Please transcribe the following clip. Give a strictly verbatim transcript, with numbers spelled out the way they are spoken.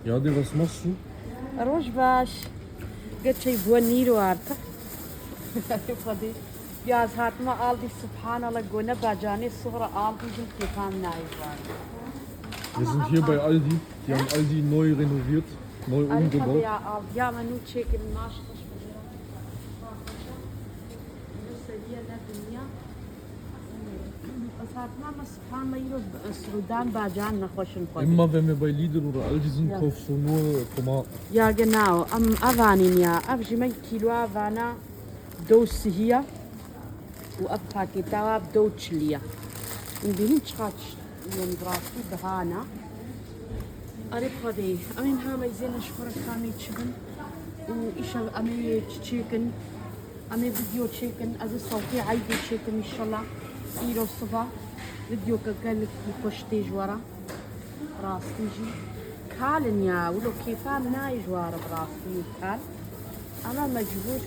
Yadê, was machst du? Roj baş. Geçey bû nîro artık. Xwedê. Ya ez hatime Aldi, subhanallah, gone bacanê suxra Aldi jin kêfan nayê var. Wir sind hier bei Aldi. Die haben Aldi neu renoviert, neu Aldi umgebaut. Ya Aldi, ya me nû çêkin, maş xweş. Nû seviye ne dünya. Ez hatime me subhanallah, îro Suudan bacan nexweşin xwedê. Immer wenn wir bei Lidl oder Aldi sind, Ja. kaufst du nur Tomaten. Ya genau, em evanîn ya. Ev ji me kîloa vana dew sihî ye û ev pakêta wa bi dew çilî ye. Hûn bînin çiqas, yanî bi rastî bihana. Erê Xwedê, em ên ha meyzêne ji xwe re kamê çi bin û îşev em ê çi çêkin. Em ê video çêkin, ez ê sewtê eydê çêkim înşallah. Îro siba videoke gelekî xweş tê ji we re. Rastî jî kal in ya, wilo kêfan nayê ji we re bi rastî kal. Ama mecbûr